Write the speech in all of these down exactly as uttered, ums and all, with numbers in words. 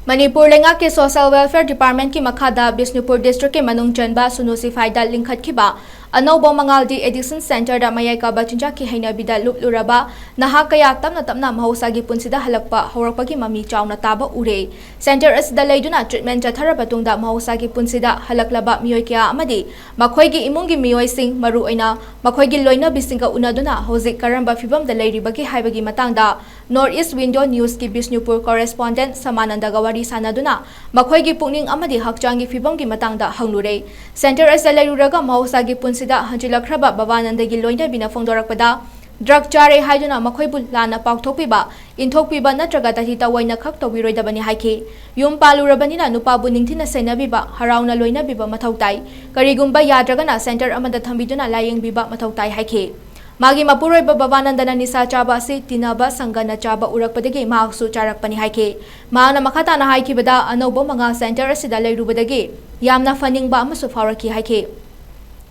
ꯃꯅꯤꯄꯨꯔ ꯂꯩꯉꯥꯛꯀꯤ Social Welfare Department ꯀꯤ ꯃꯈꯥꯗ ꯕꯤꯁꯅꯨꯄꯨꯔ district ꯀꯤ ꯃꯅꯨꯡ ꯆꯟꯕ ꯁꯨꯅꯨ ꯁꯤꯐꯥꯏꯗ ꯂꯤꯡꯈꯠꯈꯤꯕ ꯑꯅꯧꯕ ꯃꯉꯥꯜ de-addiction centre ꯗ ꯃꯌꯥꯏ ꯀꯥꯕ ꯆꯤꯟꯖꯥꯛꯀꯤ ꯍꯩꯅꯕꯤꯗ ꯂꯨꯞꯂꯨꯔꯕ ꯅꯍꯥ ꯀꯌꯥ ꯇꯞꯅ ꯇꯞꯅ ꯃꯍꯧꯁꯥꯒꯤ ꯄꯨꯟꯁꯤꯗ ꯍꯜꯂꯛꯄ ꯍꯧꯔꯛꯄꯒꯤ ꯃꯃꯤ ꯆꯥꯎꯅ ꯇꯥꯕ ꯎꯔꯦ꯫ Centre ꯑꯁꯤꯗ ꯂꯩꯗꯨꯅ treatment ꯆꯠꯊꯔꯕ ꯇꯨꯡꯗ ꯃꯍꯧꯁꯥꯒꯤ ꯄꯨꯟꯁꯤꯗ ꯍꯜꯂꯛꯂꯕ ꯃꯤꯑꯣꯏ ꯀꯌꯥ ꯑꯃꯗꯤ ꯃꯈꯣꯏꯒꯤ ꯏꯃꯨꯡꯒꯤ ꯃꯤꯑꯣꯏꯁꯤꯡ, ꯃꯔꯨꯑꯣꯏꯅ ꯃꯈꯣꯏꯒꯤ ꯂꯣꯏꯅꯕꯤꯁꯤꯡꯒ ꯎꯅꯗꯨꯅ ꯍꯧꯖꯤꯛ ꯀꯔꯝꯕ ꯐꯤꯕꯝꯗ ꯂꯩꯔꯤꯕꯒꯦ ꯍꯥꯏꯕꯒꯤ ꯃꯇꯥꯡꯗ North East Window News ꯀꯤ ꯕꯤꯁꯅꯨꯄꯨꯔ correspondent ꯁꯃꯥꯅꯟꯗꯒ ꯋꯥꯔꯤ ꯁꯥꯅꯗꯨꯅ ꯃꯈꯣꯏꯒꯤ ꯄꯨꯛꯅꯤꯡ ꯑꯃꯗꯤ ꯍꯛꯆꯥꯡꯒꯤ ꯐꯤꯕꯝꯒꯤ ꯃꯇꯥꯡꯗ ꯍꯪꯂꯨꯔꯦ꯫ Centre ꯑꯁꯤꯗ ꯂꯩꯔꯨꯔꯒ ꯃꯍꯧꯁꯥꯒꯤ ꯄꯨꯟꯁꯤꯗ ꯍꯟꯖꯤꯜꯂꯛꯈ꯭ꯔꯕ ꯕꯕꯥꯅꯟꯗꯒꯤ ꯂꯣꯏꯅꯕꯤꯅ ꯐꯣꯡꯗꯣꯔꯛꯄꯗ, drug ꯆꯥꯔꯦ ꯍꯥꯏꯗꯨꯅ ꯃꯈꯣꯏꯕꯨ ꯂꯥꯟꯅ ꯄꯥꯎꯊꯣꯛꯄꯤꯕ, ꯏꯟꯊꯣꯛꯄꯤꯕ ꯅꯠꯇ꯭ꯔꯒ ꯇꯥꯊꯤ ꯇꯥꯑꯣꯏꯅ ꯈꯛ ꯇꯧꯕꯤꯔꯣꯏꯗꯕꯅꯤ ꯍꯥꯏꯈꯤ꯫ ꯌꯨꯝ ꯄꯥꯜꯂꯨꯔꯕꯅꯤꯅ ꯅꯨꯄꯥꯕꯨ ꯅꯤꯡꯊꯤꯅ ꯁꯦꯟꯅꯕꯤꯕ, ꯍꯔꯥꯎꯅ ꯂꯣꯏꯅꯕꯤꯕ ꯃꯊꯧ ꯇꯥꯏ꯫ ꯀꯔꯤꯒꯨꯝꯕ ꯌꯥꯗ꯭ꯔꯒꯅ centre ꯑꯃꯗ ꯊꯝꯕꯤꯗꯨꯅ ꯂꯥꯌꯦꯡꯕꯤꯕ ꯃꯊꯧ ꯇꯥꯏ ꯍꯥꯏꯈꯤ꯫ ꯃꯥꯒꯤ ꯃꯄꯨꯔꯣꯏꯕ ꯕꯕꯥꯅꯟꯗꯅ ꯅꯤꯁꯥ ꯆꯥꯕ ꯑꯁꯤ ꯇꯤꯟꯅꯕ ꯁꯪꯒꯅ ꯆꯥꯕ ꯎꯔꯛꯄꯗꯒꯤ ꯃꯍꯥꯛꯁꯨ ꯆꯥꯔꯛꯄꯅꯤ ꯍꯥꯏꯈꯤ꯫ ꯃꯍꯥꯛꯅ ꯃꯈꯥ ꯇꯥꯅ ꯍꯥꯏꯈꯤꯕꯗ, ꯑꯅꯧꯕ ꯃꯉꯥꯜ centre ꯑꯁꯤꯗ ꯂꯩꯔꯨꯕꯗꯒꯤ ꯌꯥꯝꯅ ꯐꯅꯤꯡꯕ ꯑꯃꯁꯨ ꯐꯥꯎꯔꯛꯈꯤ ꯍꯥꯏꯈꯤ꯫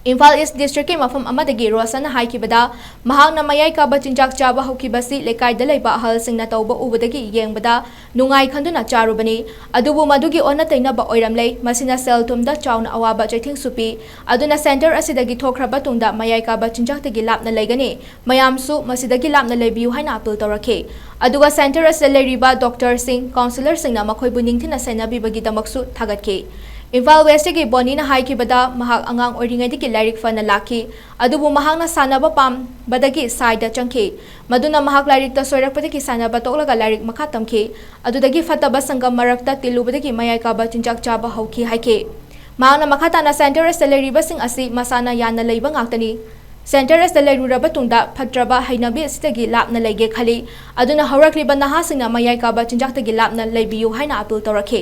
ꯏꯝꯐꯥꯜ East district ꯀꯤ ꯃꯐꯝ ꯑꯃꯗꯒꯤ ꯔꯣꯁꯟꯅ ꯍꯥꯏꯈꯤꯕꯗ, ꯃꯍꯥꯛꯅ ꯃꯌꯥꯏ ꯀꯥꯕ ꯆꯤꯟꯖꯥꯛ ꯆꯥꯕ ꯍꯧꯈꯤꯕꯁꯤ ꯂꯩꯀꯥꯏꯗ ꯂꯩꯕ ꯑꯍꯜꯁꯤꯡꯅ ꯇꯧꯕ ꯎꯕꯗꯒꯤ ꯌꯦꯡꯕꯗ ꯅꯨꯡꯉꯥꯏ ꯈꯟꯗꯨꯅ ꯆꯥꯔꯨꯕꯅꯤ꯫ ꯑꯗꯨꯕꯨ ꯃꯗꯨꯒꯤ ꯑꯣꯟꯅ ꯇꯩꯅꯕ ꯑꯣꯏꯔꯝꯂꯦ꯫ ꯃꯁꯤꯅ ꯁꯦꯜ ꯊꯨꯝꯗ ꯆꯥꯎꯅ ꯑꯋꯥꯕ ꯆꯩꯊꯦꯡꯁꯨ ꯄꯤ꯫ ꯑꯗꯨꯅ centre ꯑꯁꯤꯗꯒꯤ ꯊꯣꯛꯈ꯭ꯔꯕ ꯇꯨꯡꯗ ꯃꯌꯥꯏ ꯀꯥꯕ ꯆꯤꯟꯖꯥꯛꯇꯒꯤ ꯂꯥꯞꯅ ꯂꯩꯒꯅꯤ꯫ ꯃꯌꯥꯝꯁꯨ ꯃꯁꯤꯗꯒꯤ ꯂꯥꯞꯅ ꯂꯩꯕꯤꯌꯨ ꯍꯥꯏꯅ appeal ꯇꯧꯔꯛꯈꯤ꯫ ꯑꯗꯨꯒ centre ꯑꯁꯤꯗ ꯂꯩꯔꯤꯕ doctor ꯁꯤꯡ, counsellor ꯁꯤꯡꯅ ꯃꯈꯣꯏꯕꯨ ꯅꯤꯡꯊꯤꯅ ꯁꯦꯟꯅꯕꯤꯕꯒꯤꯗꯃꯛꯁꯨ ꯊꯥꯒꯠꯈꯤ꯫ ꯏꯝꯐꯥꯜ West ꯀꯤ ꯕꯣꯅꯤꯅ ꯍꯥꯏꯈꯤꯕꯗ, ꯃꯍꯥꯛ ꯑꯉꯥꯡ ꯑꯣꯏꯔꯤꯉꯩꯗꯒꯤ ꯂꯥꯏꯔꯤꯛ ꯐꯅ ꯂꯥꯛꯈꯤ, ꯑꯗꯨꯕꯨ ꯃꯍꯥꯛꯅ ꯁꯥꯟꯅꯕ ꯄꯥꯝꯕꯗꯒꯤ ꯁꯥꯏꯗ ꯆꯪꯈꯤ꯫ ꯃꯗꯨꯅ ꯃꯍꯥꯛ ꯂꯥꯏꯔꯤꯛꯇ ꯁꯣꯏꯔꯛꯄꯗꯒꯤ ꯁꯥꯟꯅꯕ ꯇꯣꯛꯂꯒ ꯂꯥꯏꯔꯤꯛ ꯃꯈꯥ ꯇꯝꯈꯤ꯫ ꯑꯗꯨꯗꯒꯤ ꯐꯠꯇꯕ ꯁꯪꯒꯝ ꯃꯔꯛꯇ ꯇꯤꯜꯂꯨꯕꯗꯒꯤ ꯃꯌꯥꯏ ꯀꯥꯕ ꯆꯤꯟꯖꯥꯛ ꯆꯥꯕ ꯍꯧꯈꯤ ꯍꯥꯏꯈꯤ꯫ ꯃꯍꯥꯛꯅ ꯃꯈꯥ ꯇꯥꯅ centre ꯑꯁꯤꯗ ꯂꯩꯔꯤꯕꯁꯤꯡ ꯑꯁꯤ ꯃꯁꯥꯅ ꯌꯥꯅ ꯂꯩꯕ ꯉꯥꯛꯇꯅꯤ꯫ Centre ꯑꯁꯤꯗ ꯂꯩꯔꯨꯔꯕ ꯇꯨꯡꯗ ꯐꯠꯇ꯭ꯔꯕ ꯍꯩꯅꯕꯤ ꯑꯁꯤꯗꯒꯤ ꯂꯥꯞꯅ ꯂꯩꯒꯦ ꯈꯜꯂꯤ꯫ ꯑꯗꯨꯅ ꯍꯧꯔꯛꯂꯤꯕ ꯅꯍꯥꯁꯤꯡꯅ ꯃꯌꯥꯏ ꯀꯥꯕ ꯆꯤꯟꯖꯥꯛꯇꯒꯤ ꯂꯥꯞꯅ ꯂꯩꯕꯤꯌꯨ ꯍꯥꯏꯅ appeal ꯇꯧꯔꯛꯈꯤ꯫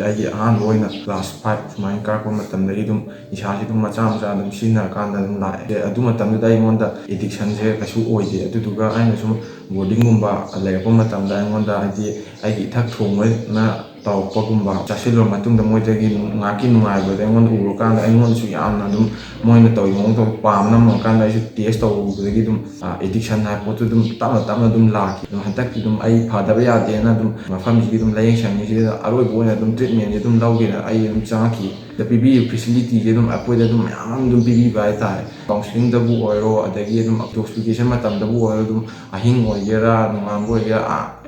ꯑꯩꯒꯤ ꯑꯍꯥꯟꯕ ꯑꯣꯏꯅ class five ꯁꯨꯃꯥꯏꯅ ꯀꯥꯔꯛꯄ ꯃꯇꯝꯗꯒꯤ ꯑꯗꯨꯝ ꯅꯤꯁꯥꯁꯤ ꯑꯗꯨꯝ ꯃꯆꯥ ꯃꯆꯥ ꯑꯗꯨꯝ ꯁꯤꯖꯤꯟꯅꯔꯀꯥꯟꯗ ꯑꯗꯨꯝ ꯂꯥꯛꯑꯦ꯫ ꯑꯗꯨ ꯃꯇꯝꯗꯨꯗ ꯑꯩꯉꯣꯟꯗ addiction ꯁꯦ ꯀꯩꯁꯨ ꯑꯣꯏꯗꯦ꯫ ꯑꯗꯨꯗꯨꯒ ꯑꯩꯅ ꯁꯨꯝ boarding ꯒꯨꯝꯕ ꯂꯩꯔꯛꯄ ꯃꯇꯝꯗ ꯑꯩꯉꯣꯟꯗ ꯍꯥꯏꯗꯤ ꯑꯩꯒꯤ ꯏꯊꯛ ꯊꯣꯡꯕꯅ ꯇꯧꯔꯛꯄꯒꯨꯝꯕ, ꯆꯥꯁꯤꯜꯂꯨꯔ ꯃꯇꯨꯡꯗ ꯃꯣꯏꯗꯒꯤ ꯉꯥꯏꯍꯥꯛꯀꯤ ꯅꯨꯡꯉꯥꯏꯕꯗ ꯑꯩꯉꯣꯟꯗ ꯎꯔꯀꯥꯟꯗ ꯑꯩꯉꯣꯟꯗꯁꯨ ꯌꯥꯝꯅ ꯑꯗꯨꯝ ꯃꯣꯏꯅ ꯇꯧꯔꯤ ꯃꯑꯣꯡꯗꯣ ꯄꯥꯝꯅ ꯃꯨꯛꯀꯥꯟꯗ ꯑꯩꯁꯨ ꯇꯦꯁ ꯇꯧꯕꯗꯒꯤ ꯑꯗꯨꯝ ꯑꯦꯗꯤꯛꯁꯟ ꯍꯥꯏ ꯄꯣꯠꯇꯨ ꯑꯗꯨꯝ ꯇꯞꯅ ꯇꯞꯅ ꯑꯗꯨꯝ ꯂꯥꯛꯈꯤ꯫ ꯑꯗꯨꯝ ꯍꯟꯗꯛꯇꯤ ꯑꯗꯨꯝ ꯑꯩ ꯐꯗꯕ ꯌꯥꯗꯦꯅ ꯑꯗꯨꯝ ꯃꯐꯝꯁꯤꯒꯤ ꯑꯗꯨꯝ ꯂꯥꯏꯌꯦꯡ ꯁꯪꯁꯤꯗ ꯑꯔꯣꯏꯕ ꯑꯣꯏꯅ ꯑꯗꯨꯝ ꯇ꯭ꯔꯤꯠꯃꯦꯟꯁꯦ ꯑꯗꯨꯝ ꯂꯧꯒꯦꯅ ꯑꯩ ꯑꯗꯨꯝ ꯆꯪꯉꯛꯈꯤ꯫ ꯑꯗ ꯄꯤꯕꯤꯔꯤꯕ ꯐꯦꯁꯤꯂꯤꯇꯤꯁꯦ ꯑꯗꯨꯝ ꯑꯩꯈꯣꯏꯗ ꯑꯗꯨꯝ ꯃꯌꯥꯝ ꯑꯃ ꯑꯗꯨꯝ ꯄꯤꯕꯤꯕ ꯍꯥꯏꯇꯥꯔꯦ꯫ ꯀꯥꯎꯟꯁꯤꯂꯤꯡꯗꯕꯨ ꯑꯣꯏꯔꯣ, ꯑꯗꯒꯤ ꯑꯗꯨꯝ ꯏꯟꯇꯣꯛꯁꯤꯐꯤꯀꯦꯁꯟ ꯃꯇꯝꯗꯕꯨ ꯑꯣꯏꯔꯣ, ꯑꯗꯨꯝ ꯑꯍꯤꯡ ꯑꯣꯏꯒꯦꯔꯥ ꯅꯣꯡꯉꯥꯟꯕ ꯑꯣꯏꯒꯦꯔꯥ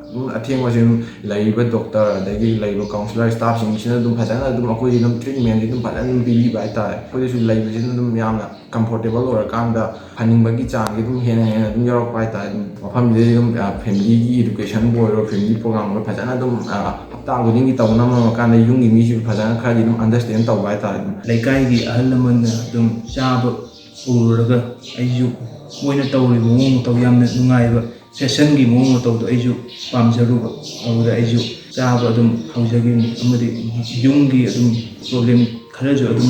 ꯑꯗꯨꯝ ꯑꯊꯦꯡꯕꯁꯦ ꯑꯗꯨꯝ ꯂꯩꯔꯤꯕ ꯗꯣꯛꯇꯔ ꯑꯗꯒꯤ ꯂꯩꯔꯤꯕ ꯀꯥꯎꯟꯁꯤꯂꯔ ꯁ꯭ꯇꯥꯐꯁꯤꯡꯁꯤꯅ ꯑꯗꯨꯝ ꯐꯖꯅ ꯑꯗꯨꯝ ꯑꯩꯈꯣꯏꯁꯦ ꯑꯗꯨꯝ ꯇ꯭ꯔꯤꯠꯃꯦꯟꯁꯦ ꯑꯗꯨꯝ ꯐꯖꯅ ꯑꯗꯨꯝ ꯄꯤꯕꯤꯕ ꯍꯥꯏꯇꯥꯔꯦ꯫ ꯑꯩꯈꯣꯏꯗꯁꯨ ꯂꯩꯕꯁꯤꯅ ꯑꯗꯨꯝ ꯌꯥꯝꯅ ꯀꯝꯐꯣꯔꯇꯦꯕꯜ ꯑꯣꯏꯔꯀꯥꯟꯗ ꯐꯅꯤꯡꯕꯒꯤ ꯆꯥꯡꯁꯦ ꯑꯗꯨꯝ ꯍꯦꯟꯅ ꯍꯦꯟꯅ ꯑꯗꯨꯝ ꯌꯧꯔꯛꯄ ꯍꯥꯏꯇꯥꯔꯦ꯫ ꯑꯗꯨꯝ ꯃꯐꯝꯁꯤꯗꯩ ꯑꯗꯨꯝ ꯐꯦꯃꯤꯂꯤꯒꯤ ꯏꯗꯨꯀꯦꯁꯟꯕꯨ ꯑꯣꯏꯔꯣ, ꯐꯦꯃꯤꯂꯤ ꯄ꯭ꯔꯣꯒꯥꯝ ꯑꯣꯏꯔꯣ, ꯐꯖꯅ ꯑꯗꯨꯝ ꯍꯞꯇꯥ ꯈꯨꯗꯤꯡꯒꯤ ꯇꯧꯅꯕ ꯀꯥꯟꯗ ꯌꯨꯝꯒꯤ ꯃꯤꯁꯨ ꯐꯖꯅ ꯈꯔꯗꯤ ꯑꯗꯨꯝ ꯑꯟꯗꯔꯁꯇꯦꯟ ꯇꯧꯕ ꯍꯥꯏꯇꯥꯔꯦ꯫ ꯑꯗꯨꯝ ꯂꯩꯀꯥꯏꯒꯤ ꯑꯍꯜ ꯂꯃꯟꯅ ꯑꯗꯨꯝ ꯆꯥꯕ ꯎꯔꯨꯔꯒ ꯑꯩꯁꯨ ꯃꯣꯏꯅ ꯇꯧꯔꯤꯕ ꯃꯑꯣꯡ ꯃꯇꯧ ꯌꯥꯝꯅ ꯅꯨꯡꯉꯥꯏꯕ ꯐꯦꯁꯟꯒꯤ ꯃꯑꯣꯡ ꯃꯇꯧꯗꯣ ꯑꯩꯁꯨ ꯄꯥꯝꯖꯔꯨꯕ꯫ ꯑꯗꯨꯗ ꯑꯩꯁꯨ ꯆꯥꯕ ꯑꯗꯨꯝ ꯍꯧꯖꯈꯤꯕꯅꯤ꯫ ꯑꯃꯗꯤ ꯌꯨꯝꯒꯤ ꯑꯗꯨꯝ ꯄ꯭ꯔꯣꯕ꯭ꯂꯦꯝ ꯈꯔꯁꯨ ꯑꯗꯨꯝ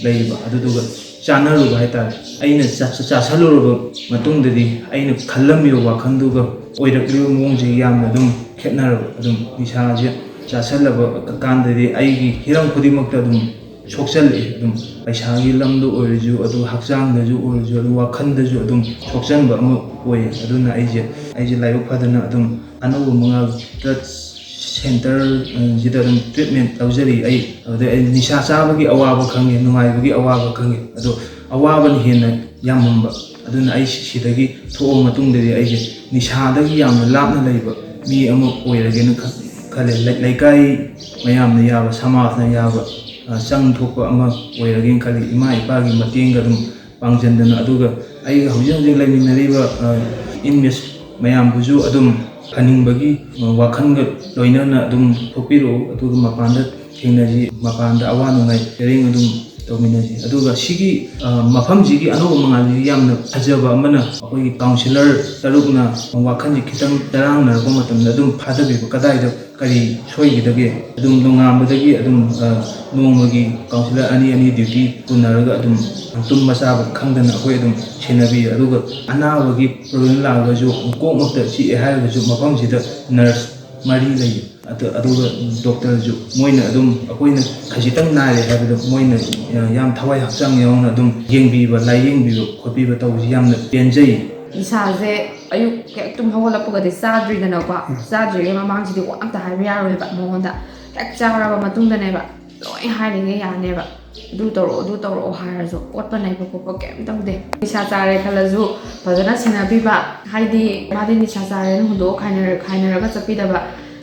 ꯂꯩꯕ, ꯑꯗꯨꯗꯨꯒ ꯆꯥꯅꯔꯨꯕ ꯍꯥꯏꯇꯥꯔꯦ꯫ ꯑꯩꯅ ꯆꯥ-, ꯆꯥꯁꯜꯂꯨꯔꯕ ꯃꯇꯨꯡꯗꯗꯤ ꯑꯩꯅ ꯈꯜꯂꯝꯃꯤꯕ ꯋꯥꯈꯜꯗꯨꯒ ꯑꯣꯏꯔꯛꯂꯤꯕ ꯃꯑꯣꯡꯁꯦ ꯌꯥꯝꯅ ꯑꯗꯨꯝ ꯈꯦꯠꯅꯔꯕ꯫ ꯑꯗꯨꯝ ꯅꯤꯁꯥꯁꯦ ꯆꯥꯁꯜꯂꯕ ꯀꯥꯟꯗꯗꯤ ꯑꯩꯒꯤ ꯍꯤꯔꯝ ꯈꯨꯗꯤꯡꯃꯛꯇ ꯑꯗꯨꯝ ꯁꯣꯛꯆꯜꯂꯛꯑꯦ꯫ ꯑꯗꯨꯝ ꯄꯩꯁꯥꯒꯤ ꯂꯝꯗ ꯑꯣꯏꯔꯁꯨ, ꯑꯗꯨ ꯍꯛꯆꯥꯡꯗꯁꯨ ꯑꯣꯏꯔꯁꯨ, ꯑꯗꯨ ꯋꯥꯈꯜꯗꯁꯨ ꯑꯗꯨꯝ ꯁꯣꯛꯆꯟꯕ ꯑꯃ ꯑꯣꯏꯌꯦ꯫ ꯑꯗꯨꯅ ꯑꯩꯁꯦ, ꯑꯩꯁꯦ ꯂꯥꯏꯕꯛ ꯐꯗꯅ ꯑꯗꯨꯝ ꯑꯅꯧꯕ ꯃꯉꯥꯜ ꯗ꯭ꯔꯒꯁ ꯁꯦꯟꯇꯔꯁꯤꯗ ꯑꯗꯨꯝ ꯇ꯭ꯔꯤꯠꯃꯦꯟ ꯂꯧꯖꯔꯤ꯫ ꯑꯩ ꯑꯗꯨꯗꯩ ꯑꯩ ꯅꯤꯁꯥ ꯆꯥꯕꯒꯤ ꯑꯋꯥꯕ ꯈꯪꯉꯦ, ꯅꯨꯡꯉꯥꯏꯕꯒꯤ ꯑꯋꯥꯕ ꯈꯪꯉꯦ, ꯑꯗꯣ ꯑꯋꯥꯕꯅ ꯍꯦꯟꯅ ꯌꯥꯝꯃꯝꯕ꯫ ꯑꯗꯨꯅ ꯑꯩ ꯁꯤꯗꯒꯤ ꯊꯣꯛꯑ ꯃꯇꯨꯡꯗꯗꯤ ꯑꯩꯁꯦ ꯅꯤꯁꯥꯗꯒꯤ ꯌꯥꯝꯅ ꯂꯥꯞꯅ ꯂꯩꯕ ꯃꯤ ꯑꯃ ꯑꯣꯏꯔꯒꯦꯅ ꯈ-, ꯈꯜꯂꯦ꯫ ꯂꯩ-, ꯂꯩꯀꯥꯏ ꯃꯌꯥꯝꯅ ꯌꯥꯕ, ꯁꯃꯥꯖꯅ ꯌꯥꯕ, ꯑ, ꯆꯪ ꯊꯣꯛꯄ ꯑꯃ ꯑꯣꯏꯔꯒꯦꯅ ꯈꯜꯂꯤ꯫ ꯏꯃꯥ ꯏꯄꯥꯒꯤ ꯃꯇꯦꯡꯒ ꯑꯗꯨꯝ ꯄꯥꯡꯁꯤꯟꯗꯅ, ꯑꯗꯨꯒ ꯑꯩꯒ ꯍꯧꯖꯤꯛ ꯍꯧꯖꯤꯛ ꯂꯩꯃꯤꯟꯅꯔꯤꯕ, ꯑ, ꯏꯟꯃꯦꯠꯁ ꯃꯌꯥꯝꯕꯨꯁꯨ ꯑꯗꯨꯝ ꯐꯅꯤꯡꯕꯒꯤ, ꯑ, ꯋꯥꯈꯜꯒ ꯂꯣꯏꯅꯅ ꯑꯗꯨꯝ ꯊꯣꯛꯄꯤꯔꯛꯎ꯫ ꯑꯗꯨꯒ ꯃꯄꯥꯟꯗ ꯊꯦꯡꯅꯁꯤ, ꯃꯄꯥꯟꯗ ꯑꯋꯥ ꯅꯨꯡꯉꯥꯏ ꯁꯦꯌꯔꯤꯡ ꯑꯗꯨꯝ ꯇꯧꯃꯤꯟꯅꯁꯤ꯫ ꯑꯗꯨꯒ ꯁꯤꯒꯤ, ꯑ, ꯃꯐꯝꯁꯤꯒꯤ ꯑꯅꯧꯕ ꯃꯉꯥꯜꯁꯤ ꯌꯥꯝꯅ ꯐꯖꯕ ꯑꯃꯅ, ꯑꯩꯈꯣꯏꯒꯤ ꯀꯥꯎꯟꯁꯤꯂꯔ ꯇꯔꯨꯛꯅ ꯋꯥꯈꯜꯁꯤ ꯈꯤꯇꯪ ꯆꯔꯥꯡꯅꯔꯛꯄ ꯃꯇꯝꯗ ꯑꯗꯨꯝ ꯐꯥꯗꯕꯤꯕ, ꯀꯗꯥꯏꯗ ꯀꯔꯤ ꯁꯣꯏꯈꯤꯗꯒꯦ? ꯑꯗꯨꯝ ꯅꯣꯡꯉꯥꯟꯕꯗꯒꯤ ꯑꯗꯨꯝ, ꯑ, ꯅꯣꯡꯃꯒꯤ ꯀꯥꯎꯟꯁꯤꯂꯔ ꯑꯅꯤ ꯑꯅꯤ ꯗ꯭ꯌꯨꯇꯤ ꯄꯨꯅꯔꯒ ꯑꯗꯨꯝ ꯇꯨꯝꯕ ꯆꯥꯕ ꯈꯪꯗꯅ ꯑꯩꯈꯣꯏ ꯑꯗꯨꯝ ꯁꯦꯟꯅꯕꯤ꯫ ꯑꯗꯨꯒ ꯑꯅꯥꯕꯒꯤ ꯄ꯭ꯔꯣꯕ꯭ꯂꯦꯝ ꯂꯥꯛꯑꯒꯁꯨ, ꯀꯣꯛꯃꯛꯇ ꯆꯤꯛꯑꯦ ꯍꯥꯏꯔꯒꯁꯨ, ꯃꯐꯝꯁꯤꯗ ꯅꯔꯁ ꯃꯔꯤ ꯂꯩꯌꯦ꯫ ꯑꯗꯨ, ꯑꯗꯨꯒ ꯗꯣꯛꯇꯔꯁꯨ ꯃꯣꯏꯅ ꯑꯗꯨꯝ ꯑꯩꯈꯣꯏꯅ ꯈꯖꯤꯛꯇꯪ ꯅꯥꯔꯦ ꯍꯥꯏꯕꯗꯣ ꯃꯣꯏꯅ, ꯑ, ꯌꯥꯝ ꯊꯋꯥꯏ ꯍꯛꯆꯥꯡ ꯌꯥꯎꯅ ꯑꯗꯨꯝ ꯌꯦꯡꯕꯤꯕ, ꯂꯥꯏꯌꯦꯡꯕꯤꯕ ꯈꯣꯠꯄꯤꯕ ꯇꯧꯕꯁꯤ ꯌꯥꯝꯅ ꯄꯦꯟꯖꯩ꯫ ꯏꯁꯥꯁꯦ ꯑꯌꯨꯛ ꯍꯦꯛ ꯇꯨꯝ ꯍꯧꯒꯠꯂꯛꯄꯒꯗꯤ ꯆꯥꯗ꯭ꯔꯤꯗꯅꯀꯣ꯫ ꯎꯝ꯫ ꯆꯥꯗ꯭ꯔꯤꯉꯩ ꯃꯃꯥꯡꯁꯤꯗꯤ ꯋꯥ ꯑꯝꯇ ꯍꯥꯏꯕ ꯌꯥꯔꯣꯏꯕ ꯃꯉꯣꯟꯗ꯫ ꯍꯦꯛ ꯆꯥꯔꯕ ꯃꯇꯨꯡꯗꯅꯦꯕ ꯂꯣꯏ ꯍꯥꯏꯔꯤꯉꯩ ꯌꯥꯅꯦꯕ꯫ "ꯑꯗꯨ ꯇꯧꯔꯛꯑꯣ, ꯑꯗꯨ ꯇꯧꯔꯛꯑꯣ" ꯍꯥꯏꯔꯁꯨ ꯑꯣꯠꯄ ꯅꯩꯕ ꯈꯣꯠꯄ ꯀꯩꯝ ꯇꯧꯗꯦ꯫ ꯅꯤꯁꯥ ꯆꯥꯔꯦ ꯈꯜꯂꯁꯨ ꯐꯖꯅ ꯁꯦꯟꯅꯕꯤꯕ, ꯍꯥꯏꯗꯤ ꯃꯥꯗꯤ ꯅꯤꯁꯥ ꯆꯥꯔꯦꯅ ꯍꯨꯟꯗꯣꯛꯑ ꯈꯥꯏꯅꯔ-, ꯈꯥꯏꯅꯔꯒ ꯆꯠꯄꯤꯗꯕ꯫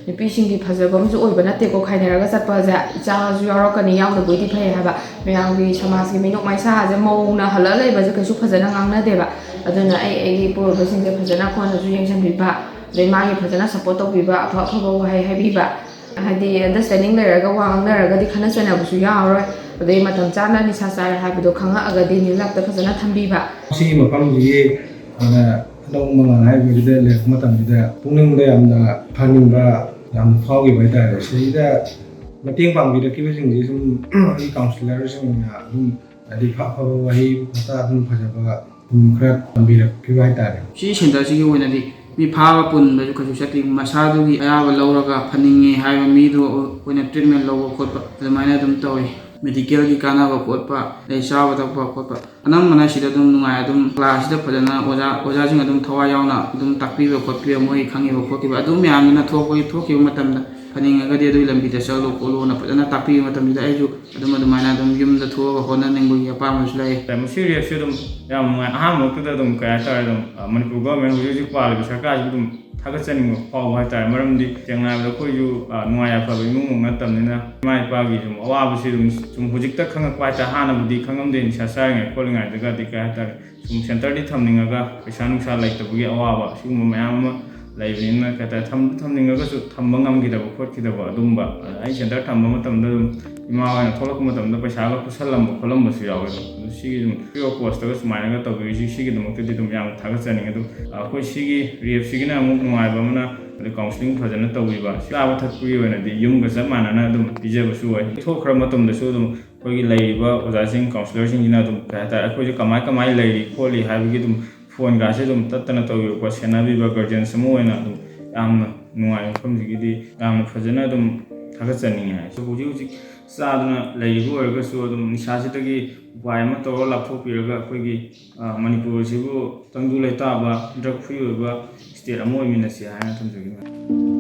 ꯅꯨꯄꯤꯁꯤꯡꯒꯤ ꯐꯖꯕ ꯑꯃꯁꯨ ꯑꯣꯏꯕ ꯅꯠꯇꯦꯀꯣ ꯈꯥꯏꯅꯔꯒ ꯆꯠꯄꯁꯦ꯫ ꯏꯆꯥꯁꯨ ꯌꯥꯎꯔꯛꯀꯅꯤ, ꯌꯥꯎꯗꯕꯣꯏꯗꯤ ꯐꯩ ꯍꯥꯏꯕ꯫ ꯃꯌꯥꯝꯒꯤ ꯁꯃꯥꯖꯀꯤ ꯃꯤꯅꯣꯛ ꯃꯩꯁꯥꯁꯦ ꯃꯧꯅ ꯍꯜꯂ ꯂꯩꯕꯁꯦ ꯀꯩꯁꯨ ꯐꯖꯅ ꯉꯥꯡꯅꯗꯦꯕ꯫ ꯑꯗꯨꯅ ꯑꯩ ꯑꯩꯒꯤ ꯄꯨꯔꯨꯕꯁꯤꯡꯁꯦ ꯐꯖꯅ ꯑꯩꯈꯣꯏꯅꯁꯨ ꯌꯦꯡꯁꯤꯟꯕꯤꯕ, ꯑꯗꯩ ꯃꯥꯒꯤ ꯐꯖꯅ ꯁꯞꯄꯣꯔꯠ ꯇꯧꯕꯤꯕ, ꯑꯐ ꯑꯐꯕ ꯋꯥꯍꯩ ꯍꯥꯏꯕꯤꯕ꯫ ꯍꯥꯏꯗꯤ ꯑꯟꯗꯔꯁ꯭ꯇꯦꯟꯗꯤꯡ ꯂꯩꯔꯒ ꯋꯥ ꯉꯥꯡꯅꯔꯒꯗꯤ ꯈꯠꯅ ꯆꯩꯅꯕꯁꯨ ꯌꯥꯔꯔꯣꯏ꯫ ꯑꯗꯩ ꯃꯇꯝ ꯆꯥꯅ ꯅꯤꯁꯥ ꯆꯥꯔꯦ ꯍꯥꯏꯕꯗꯣ ꯈꯪꯉꯛꯑꯒꯗꯤ ꯅ꯭ꯌꯨ ꯂꯥꯏꯐꯇ ꯐꯖꯅ ꯊꯝꯕꯤꯕ꯫ ꯁꯤꯒꯤ ꯃꯐꯝꯁꯤꯒꯤ ꯍꯥꯟꯅ ꯑꯅꯧꯕ ꯃꯉꯥꯜ ꯍꯥꯏꯕꯁꯤꯗ ꯂꯩꯔꯛꯄ ꯃꯇꯝꯁꯤꯗ ꯄꯨꯛꯅꯤꯡꯗ ꯌꯥꯝꯅ ꯐꯍꯟꯅꯤꯡꯕ ꯌꯥꯝꯅ ꯐꯥꯎꯈꯤꯕ ꯍꯥꯏꯇꯥꯔꯦ꯫ ꯁꯤꯗ ꯃꯇꯦꯡ ꯄꯥꯡꯕꯤꯔꯛꯈꯤꯕꯁꯤꯡꯁꯤ ꯁꯨꯝ ꯑꯩꯒꯤ ꯀꯥꯎꯟꯁꯤꯂꯔꯁꯤꯡꯅ ꯑꯗꯨꯝ ꯍꯥꯏꯗꯤ ꯐ-, ꯑꯐꯕ ꯋꯥꯍꯩ ꯋꯥꯇꯥ ꯑꯗꯨꯝ ꯐꯖꯕ ꯑꯗꯨꯝ ꯈꯔ ꯇꯝꯕꯤꯔꯛꯈꯤꯕ ꯍꯥꯏꯇꯥꯔꯦ꯫ ꯁꯤ ꯁꯦꯟꯇꯔꯁꯤꯒꯤ ꯑꯣꯏꯅꯗꯤ ꯃꯤ ꯐꯥꯕ ꯄꯨꯟꯕꯁꯨ ꯀꯩꯁꯨ ꯆꯠꯇꯦ, ꯃꯁꯥꯗꯨꯒꯤ ꯑꯌꯥꯕ ꯂꯧꯔꯒ ꯐꯅꯤꯡꯉꯦ ꯍꯥꯏꯕ ꯃꯤꯗꯨ ꯑꯣꯏꯅ ꯇ꯭ꯔꯤꯠꯃꯦꯟ ꯂꯧꯕ ꯈꯣꯠꯄ ꯑꯗꯨꯃꯥꯏꯅ ꯑꯗꯨꯝ ꯇꯧꯏ꯫ ꯃꯦꯗꯤꯀꯦꯜꯒꯤ ꯀꯥꯟꯅꯕ ꯈꯣꯠꯄ, ꯑꯗꯩ ꯆꯥꯕ ꯊꯛꯄ ꯈꯣꯠꯄ ꯑꯅꯝꯕꯅ ꯁꯤꯗ ꯑꯗꯨꯝ ꯅꯨꯡꯉꯥꯏ꯫ ꯑꯗꯨꯝ ꯀ꯭ꯂꯥꯁꯁꯤꯗ ꯐꯖꯅ ꯑꯣꯖꯥ, ꯑꯣꯖꯥꯁꯤꯡ ꯑꯗꯨꯝ ꯊꯋꯥꯏ ꯌꯥꯎꯅ ꯑꯗꯨꯝ ꯇꯥꯛꯄꯤꯕ ꯈꯣꯠꯄꯤꯕ, ꯃꯣꯏ ꯈꯪꯉꯤꯕ ꯈꯣꯠꯈꯤꯕ ꯑꯗꯨ ꯃꯌꯥꯝꯗꯨꯅ ꯊꯣꯛꯄꯒꯤ, ꯊꯣꯛꯈꯤꯕ ꯃꯇꯝꯗ ꯐꯅꯤꯡꯉꯒꯗꯤ ꯑꯗꯨꯒꯤ ꯂꯝꯕꯤꯗ ꯆꯠꯂꯣ ꯈꯣꯠꯂꯣꯅ ꯐꯖꯅ ꯇꯥꯛꯄꯤꯕ ꯃꯇꯝꯁꯤꯗ ꯑꯩꯁꯨ ꯑꯗꯨꯝ ꯑꯗꯨꯃꯥꯏꯅ ꯑꯗꯨꯝ ꯌꯨꯝꯗ ꯊꯣꯛꯑꯒ ꯍꯣꯠꯅꯅꯤꯡꯕꯒꯤ ꯑꯄꯥꯝꯕꯁꯨ ꯂꯩ꯫ ꯃꯁꯤ ꯔꯦꯞꯁꯦ ꯑꯗꯨꯝ ꯌꯥꯝ ꯅꯨꯡꯉꯥꯏ꯫ ꯑꯍꯥꯟꯕꯃꯛꯇꯗ ꯑꯗꯨꯝ ꯀꯩ ꯍꯥꯏꯇꯥꯔꯦ, ꯑꯗꯨꯝ, ꯑ, ꯃꯅꯤꯄꯨꯔ ꯒꯣꯔꯃꯦꯟ ꯍꯧꯖꯤꯛ ꯍꯧꯖꯤꯛ ꯄꯥꯜꯂꯤꯕ ꯁꯔꯀꯥꯔꯁꯤꯕꯨ ꯑꯗꯨꯝ ꯊꯥꯒꯠꯆꯅꯤꯡꯕ ꯐꯥꯎꯕ ꯍꯥꯏꯇꯥꯔꯦ꯫ ꯃꯔꯝꯗꯤ ꯁꯦꯡꯅ ꯍꯥꯏꯔꯕꯗ ꯑꯩꯈꯣꯏꯁꯨ, ꯑ, ꯅꯨꯡꯉꯥꯏ ꯌꯥꯏꯐꯕ ꯏꯃꯨꯡꯃꯛ ꯅꯠꯇꯕꯅꯤꯅ ꯏꯃꯥ ꯏꯄꯥꯒꯤ ꯁꯨꯝ, ꯁꯨꯝ ꯍꯧꯖꯤꯛꯇ ꯈꯪꯉꯛꯄ ꯍꯥꯏꯇꯥꯔꯦ꯫ ꯍꯥꯟꯅꯕꯨꯗꯤ ꯈꯪꯉꯝꯗꯦ ꯅꯤꯁꯥ ꯆꯥꯔꯤꯉꯩ ꯈꯣꯠꯂꯤꯉꯩꯗꯒꯗꯤ ꯀꯩ ꯍꯥꯏꯇꯥꯔꯦ꯫ ꯁꯨꯝ ꯁꯦꯟꯇꯔꯗꯤ ꯊꯝꯅꯤꯡꯉꯒ ꯄꯩꯁꯥ ꯅꯨꯡꯁꯥ ꯂꯩꯇꯕꯒꯤ ꯑꯋꯥꯕ ꯁꯤꯒꯨꯝꯕ ꯃꯌꯥꯝ ꯑꯃ ꯂꯩꯕꯅꯤꯅ ꯀꯩ ꯍꯥꯏꯇꯥꯔꯦ, ꯊꯝ-, ꯊꯝꯅꯤꯡꯉꯒꯁꯨ ꯊꯝꯕ ꯉꯝꯈꯤꯗꯕ ꯈꯣꯠꯈꯤꯗꯕ ꯑꯗꯨꯝꯕ꯫ ꯑꯗ ꯑꯩ ꯁꯦꯟꯇꯔ ꯊꯝꯕ ꯃꯇꯝꯗ ꯑꯗꯨꯝ ꯏꯃꯥ ꯍꯣꯏꯅ ꯊꯣꯛꯂꯛꯄ ꯃꯇꯝꯗ ꯄꯩꯁꯥꯒ ꯄꯨꯁꯜꯂꯝꯕ ꯈꯣꯠꯂꯝꯕꯁꯨ ꯌꯥꯎꯋꯦ꯫ ꯑꯗꯨꯝ ꯑꯗꯨ ꯁꯤꯒꯤ ꯑꯗꯨꯝ free of cost ꯇꯒ ꯁꯨꯃꯥꯏꯅꯒ ꯇꯧꯕꯤꯔꯤꯁꯤ ꯁꯤꯒꯤꯗꯃꯛꯇꯗꯤ ꯑꯗꯨꯝ ꯌꯥꯝ ꯊꯥꯒꯠꯆꯅꯤꯡꯉꯦ꯫ ꯑꯗꯨ ꯑꯩꯈꯣꯏ ꯁꯤꯒꯤ ꯔꯦꯞꯁꯤꯒꯤꯅ ꯑꯃꯨꯛ ꯅꯨꯡꯉꯥꯏꯕ ꯑꯃꯅ ꯑꯗꯩ ꯀꯥꯎꯟꯁꯤꯂꯤꯡ ꯐꯖꯅ ꯇꯧꯕꯤꯕ, ꯆꯥꯕ ꯊꯛꯄꯒꯤ ꯑꯣꯏꯅꯗꯤ ꯌꯨꯝꯒ ꯆꯞ ꯃꯥꯟꯅꯅ ꯑꯗꯨꯝ ꯄꯤꯖꯕꯁꯨ ꯑꯣꯏ꯫ ꯊꯣꯛꯈ꯭ꯔ ꯃꯇꯝꯗꯁꯨ ꯑꯗꯨꯝ ꯑꯩꯈꯣꯏꯒꯤ ꯂꯩꯔꯤꯕ ꯑꯣꯖꯥꯁꯤꯡ, ꯀꯥꯎꯟꯁꯤꯂꯔꯁꯤꯡꯁꯤꯅ ꯑꯗꯨꯝ ꯀꯩ ꯍꯥꯏꯇꯥꯔꯦ, ꯑꯩꯈꯣꯏꯁꯦ ꯀꯃꯥꯏ ꯀꯃꯥꯏ ꯂꯩꯔꯤ ꯈꯣꯠꯂꯤ ꯍꯥꯏꯕꯒꯤ ꯑꯗꯨꯝ ꯐꯣꯟꯒꯥꯁꯦ ꯑꯗꯨꯝ ꯇꯠꯇꯅ ꯇꯧꯕꯤꯔꯛꯄ, ꯁꯦꯟꯅꯕꯤꯕ ꯒꯥꯔꯖꯤꯌꯟꯁ ꯑꯃ ꯑꯣꯏꯅ ꯑꯗꯨꯝ ꯌꯥꯝꯅ ꯅꯨꯡꯉꯥꯏ꯫ ꯃꯐꯝꯁꯤꯒꯤꯗꯤ ꯌꯥꯝꯅ ꯐꯖꯅ ꯑꯗꯨꯝ ꯊꯥꯒꯠꯆꯅꯤꯡꯉꯦ꯫ ꯍꯧꯖꯤꯛ ꯍꯧꯖꯤꯛ ꯆꯥꯗꯨꯅ ꯂꯩꯔꯤꯕ ꯑꯣꯏꯔꯒꯁꯨ ꯑꯗꯨꯝ ꯅꯤꯁꯥꯁꯤꯗꯒꯤ ꯎꯄꯥꯏ ꯑꯃ ꯇꯧꯔꯒ ꯂꯥꯞꯊꯣꯛꯄꯤꯔꯒ ꯑꯩꯈꯣꯏꯒꯤ, ꯑ, ꯃꯅꯤꯄꯨꯔ ꯑꯁꯤꯕꯨ ꯇꯪꯗꯨ ꯂꯩꯇꯥꯕ, drug free ꯑꯣꯏꯕ state ꯑꯃ ꯑꯣꯏꯃꯤꯟꯅꯁꯤ ꯍꯥꯏꯅ ꯊꯝꯖꯒꯦ꯫